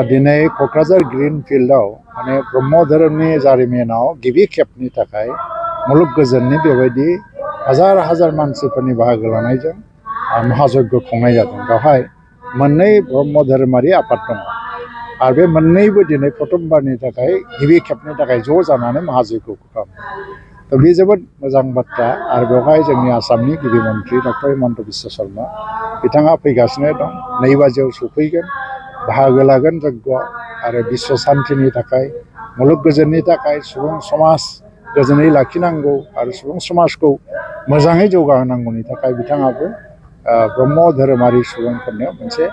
दिनै क'क्राझार ग्रीन फिल्डआव माने ब्रह्म धोरोमनि जारिमिनाव गिबि खेबनि थाखाय मुलुग गोजोननि बेबायदि हाजार हाजार मानसिफोरनि बाहागो लानायजों महायज्ञ खुंनाय जादों। बेवहाय मोननै ब्रह्म धोरोमारि आफाद दङ आरो बे मोननैबो दिनै प्रथमबारनि थाखाय गिबि खेबनि थाखाय ज' जानानै महायज्ञखौ खालामो। थ' बे जोबोद मोजां बाथ्रा आरो बेवहाय जोंनि आसामनि गिबि मन्थ्रि डक्टर हिमन्त बिश्व शर्मा बिथाङा फैगासिनो दं। 9 बाजियाव सफैगोन, बाहागो लागोन जग्यआव आरो बिश्व शान्तिनि थाखाय मुलुग गोजोननि थाखाय सुबुं समाज गोजोनै लाखिनांगौ आरो सुबुं समाजखौ मोजाङै जौगाहोनांगौनि थाखाय बिथाङाबो ब्रह्म धोरोमारि सुबुंफोरनो मोनसे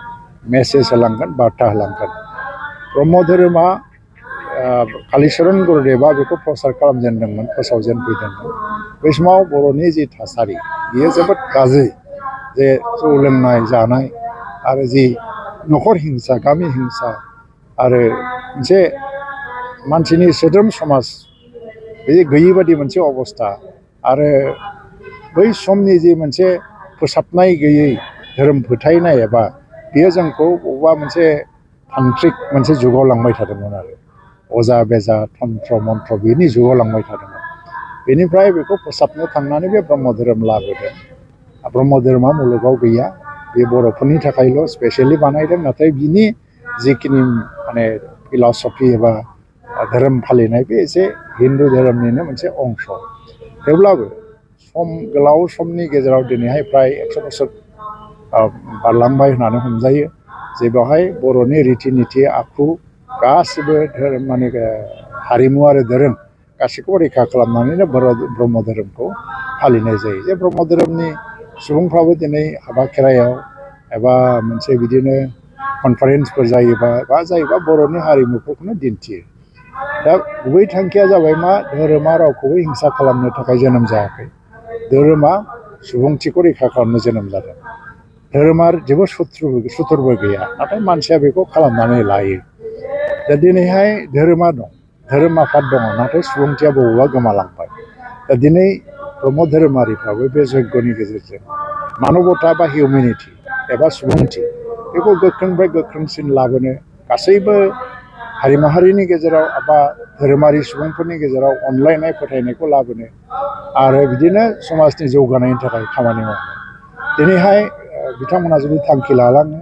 मेसेज होलांगोन, बार्ता होलांगोन। ब्रह्म धोरोमा कालिचरन गुरुदेबा बेखौ प्रसार खालामजेनदोंमोन, फोसावजेनफैदोंमोन। बै समाव बर'नि जि थासारि बियो जोबोद गाज्रि, जे जौ लोंनाय जानाय आरो जि न'खर हिंसा, गामि हिंसा आरो मोनसे मानसिनि सोद्रोम समाज बे गैयि बादि मोनसे अबस्था आरो बै समनि जि मोनसे फोसाबनाय गैयै धोरोम फोथायनाय एबा बेयो जोंखौ बबेबा मोनसे तान्त्रिक मोनसे जुगाव लांबाय थादोंमोन आरो अजा बेजा तन्त्र मन्त्र बेनि जुगाव लांबाय थादोंमोन। बेनिफ्राय बेखौ फोसाबनो थांनानै बे ब्रह्म धोरोम लाबोदों। ब्रह्म धोरोमा मुलुगाव गैया, बे बर'फोरनि थाखायल' स्पेसियेलि बानायदों। नाथाय बिनि जिखिनि माने फिल'सफि एबा धोरोम फालिनाय बे एसे हिन्दु धोरोमनिनो मोनसे अंश। थेवब्लाबो गोलाव समनि गेजेराव दिनैहाय फ्राय 100 बोसोर बारलांबाय होननानै हमजायो जे बेवहाय बर'नि रिति निति आखु गासिबो धोरोम माने हारिमु आरो धोरोम गासैखौबो रैखा खालामनानैनो ब्रह्म धोरोमखौ फालिनाय जायो। जे ब्रह्म धोरोमनि सुबुंफ्राबो दिनै हाबा खेराइयाव एबा मोनसे बिदिनो कनफारेन्सफोर जायोबा बर'नि हारिमुफोरखौनो दिन्थियो। दा गुबै थांखिया जाबाय मा, धोरोमा रावखौबो हिंसा खालामनो थाखाय जोनोम जायाखै। धोरोमा सुबुंथिखौ रैखा खालामनो जोनोम जादों। धोरोमा जेबो सुथुरबो गैया, नाथाय मानसिया बेखौ खालामनानै लायो। दा दिनैहाय धोरोमा दं, धोरोम आफाद दङ, नाथाय सुबुंथिया बबेबा गोमालांबाय। दा दिनै ब्रह्म धोरोमारिफ्राबो बे यज्ञनि गेजेरजों मानबता बा हिउमेनिटि एबा सुबुंथि बेखौ गोख्रोंनिफ्राय गोख्रोंसिन लाबोनो, गासैबो हारि माहारिनि गेजेराव एबा धोरोमारि सुबुंफोरनि गेजेराव अनलायनाय फोथायनायखौ लाबोनो आरो बिदिनो समाजनि जौगानायनि थाखाय खामानि मावनो। दिनैहाय बिथांमोना जुदि थांखि लालाङो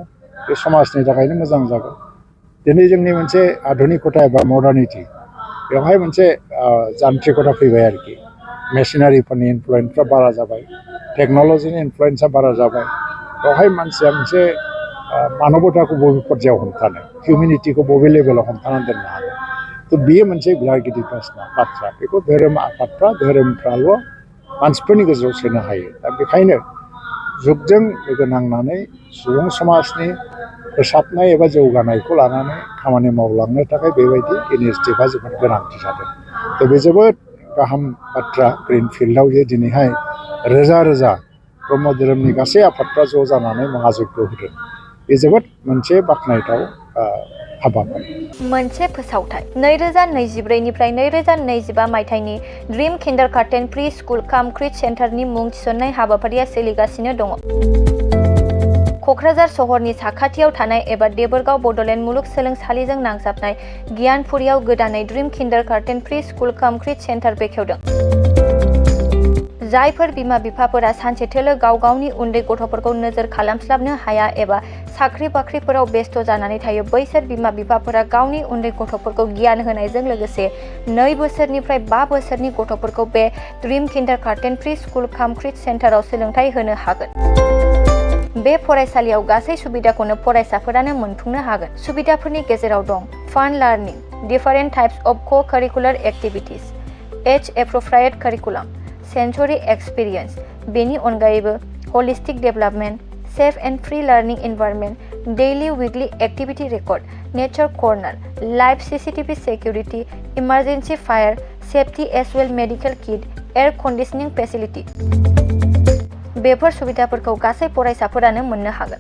बे समाजनि थाखायनो मोजां जागोन। दिनै जोंनि मोनसे आधुनिकता एबा मडार्निटि बेवहाय मोनसे जान्त्रिकता फैबाय आरोखि। मेसिनारिफोरनि इनफ्लुयेन्सफ्रा बारा जाबाय, टेक्न'लजिनि इनफ्लुयेन्सआ बारा जाबाय। बेवहाय मानसिया मोनसे मानबताखौ बबे पर्यायाव हमथानो, हिउमेनिटिखौ बबे लेभेलाव हमथानानै दोननो हागोन। थ' बेयो मोनसे बिराद गिदिर बाथ्रा। बेखौ धोरोम आफादफ्रा, धोरोमफ्राल' मानसिफोरनि गेजेराव सोनो हायो। दा बेखायनो जुगजों लोगो नांनानै सुबुं समाजनि फोसाबनाय एबा जौगानायखौ लानानै खामानि मावलांनो थाखाय बेबायदि इनिसिएटिभआ जोबोद गोनांथि जादों। थ' बे जोबोद गाहाम बाथ्रा ग्रिन फिल्डआव जे दिनैहाय रोजा रोजा ब्रह्म धोरोमनि गासै आफादफ्रा ज' जानानै महायज्ञ होदों। बे जोबोद मोनसे बाख्नायथाव हाबाफारि। मोनसे फोसावथाय 2024 निफ्राय 2025 मायथाइनि ड्रिम किन्डारगार्टेन प्रि स्कुल काम क्रिट सेन्टारनि मुं थिसननाय हाबाफारिया सोलिगासिनो दङ। क'क्राझार सहरनि साखाथियाव थानाय एबा देबोरगाव बड'लेण्ड मुलुगसोलोंसालिजों नांजाबनाय गियानपुरियाव गोदानै ड्रिम किन्डारगार्टेन प्रि स्कुल काम क्रिट सेन्टार बेखेवदों। जायफोर बिमा बिफाफोरा सानसेथोलो गाव गावनि उन्दै गथ'फोरखौ नोजोर खालामस्लाबनो हाया एबा साख्रि बाख्रिफोराव बेस्थ' जानानै थायो, बैसोर बिमा बिफाफोरा गावनि उन्दै गथ'फोरखौ गियान होनायजों लोगोसे 2 बोसोरनिफ्राय 5 बोसोरनि गथ'फोरखौ बे ड्रिम किन्डारगार्टेन प्रि स्कुल काम क्रिट सेन्टाराव सोलोंथाइ होनो हागोन। बे फरायसालियाव गासै सुबिदाखौनो फरायसाफोरानो मोनफुंनो हागोन। सुबिदाफोरनि गेजेराव दं fun learning, different types of co-curricular activities, age appropriate curriculum, sensory experience. बेनि अनगायैबो holistic development, safe and free learning environment, daily weekly activity record, nature corner, live CCTV security, emergency fire safety as well medical kit, air conditioning facility. बेफोर सुबिदाफोरखौ गासै फरायसाफोरानो मोननो हागोन।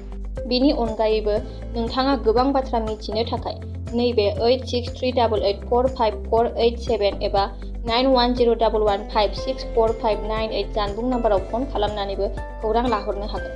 बेनि अनगायैबो नोंथाङा गोबां बाथ्रा मिथिनो थाखाय नैबे 8638454887 एबा 9101156459 जानबुं नाम्बाराव फन खालामनानैबो खौरां लाहरनो हागोन।